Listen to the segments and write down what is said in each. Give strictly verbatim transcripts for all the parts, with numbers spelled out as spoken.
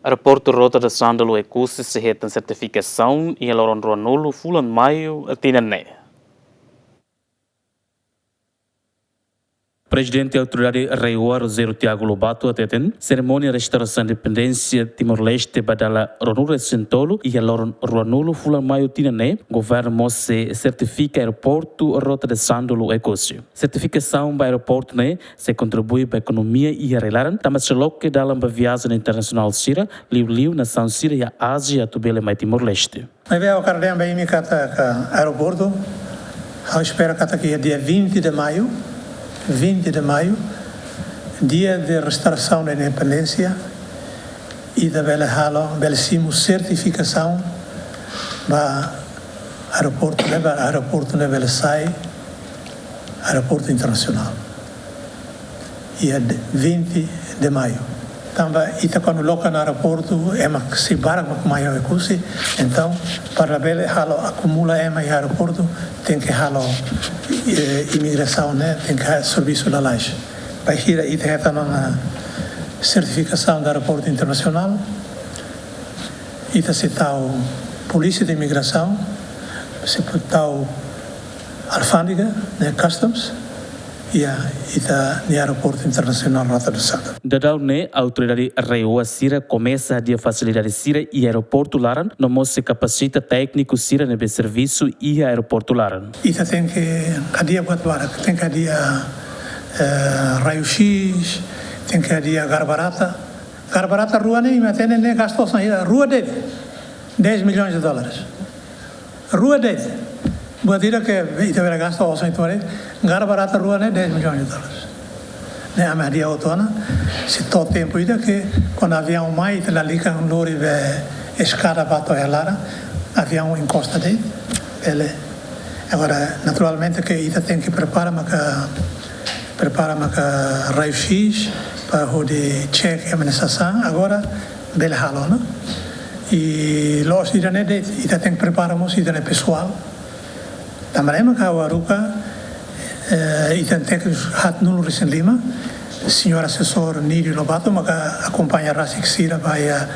Aeroportu Rota do Sândalo Oekusi sei hetan sertifikasaun iha loron ruanulu fulan Maiu tinan ne'e. Prezidente Autoridade RAEOA Rogério Tiago Lobato hateten, serimónia restaurasaun independénsia Timor-Leste ba dala ruanulu-resin-tolu iha loron ruanulu fulan Maiu tinan ne'e, governu mós sei sertifika aeroportu Rota do Sândalo Oekusi. Sertifikasaun ba aeroportu ne'e sei kontribui ba ekonomia iha rai-laran, tanba sei loke dalan ba viajen internasionál sira, liuliu nasaun sira iha Ázia atu bele mai Timor-Leste. Maibé ha'u hakarak dehan ba imi katak aeroportu, ha'u espera katak iha dia vinte de maio, vinte de maio, dia de restaurasaun da independénsia, ita bele halo, bele simu sertifikasaun ba aeroportu ne'e, ba aeroportu ne'e bele sai aeroportu internasionál. Iha de-, vinte de maio. Tanba ita kuandu loke ona aeroportu, ema sei barak mak mai iha Oekusi, entaun, para bele halo akumula ema iha aeroportu, tenke halo, eh, imigrasaun ne'e, tenke halo servisu lalais. Bainhira ita hetan ona sertifikasaun de aeroportu internasionál, ita sei tau polísia de imigrasaun, sei tau alfándega, ne'e customs, iha ita-nia aeroportu internasionál Rota do Sândalo. Daudaun ne'e, autoridade RAEOA sira komesa hadi'a fasilidade sira iha aeroportu laran, no mós sei kapasita tékniku sira ne'ebé servisu iha aeroportu laran. Ita tenke hadi'a buat barak, tenke hadi'a, eh, raio-x, tenke hadi'a garbarata. Garbarata rua ne'e, imi hatene ne'e gastu osan hira, rua de'it, dez milhões de dólares. Rua de'it. Buat ida ke ita bele gasta osan ituan de'it, garbarata rua ne'e dez milhões de dólares. Ne'e ami hadi'a hotu ona, sei to'o tempu ida ke kuandu aviaun mai, ita lalika lori be eskada ba to'o iha laran, aviaun enkosta de'it, bele. Agora, naturalmente ke ita tenke prepara maka, prepara maka raio-x, para hodi check ema nia sasán, agora bele halo ona. I loos ida-ne'e de'it, ita tenke prepara mós ita-nia pesoál. Tanba ne'e maka ha'u haruka, eh, ita-nia tékniku haatnulu-resin-lima, señór asesór Nídio Lobato, maka akompaña rasik sira ba iha,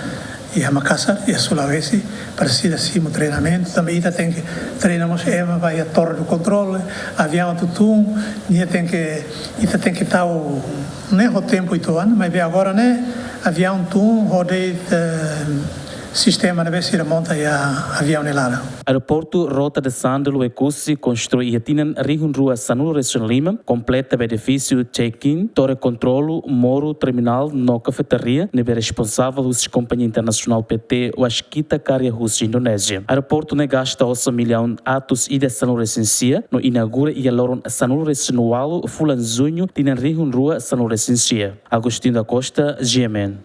iha Makassar, iha Sulawesi, para sira simu treinamentu, tanba ita tenke treina mós ema ba iha torre de controle, aviaun atu tun, nia tenke, ita tenke tau ne'e ho tempu ituan, maibé agora ne'e aviaun tun ho de'it, eh, sistema ne'ebé sira monta iha aviaun nia laran. Aeroportu Rota do Sândalo Oekusi konstrui iha tinan rihun rua sanulu-resin-lima, kompleta ba edifísiu check-in, torre kontrolu, moru, terminál no kafetaria, ne'ebé responsavel husi kompañia internasionál P T Waskita Karya husi Indonézia. Aeroportu ne'e gasta osan millaun atus ida sanulu-resin-sia, no inaugura iha loron sanulu-resin-ualu fulan Juñu tinan rihun rua sanulu-resin-sia. Agostinho da Costa, G M N.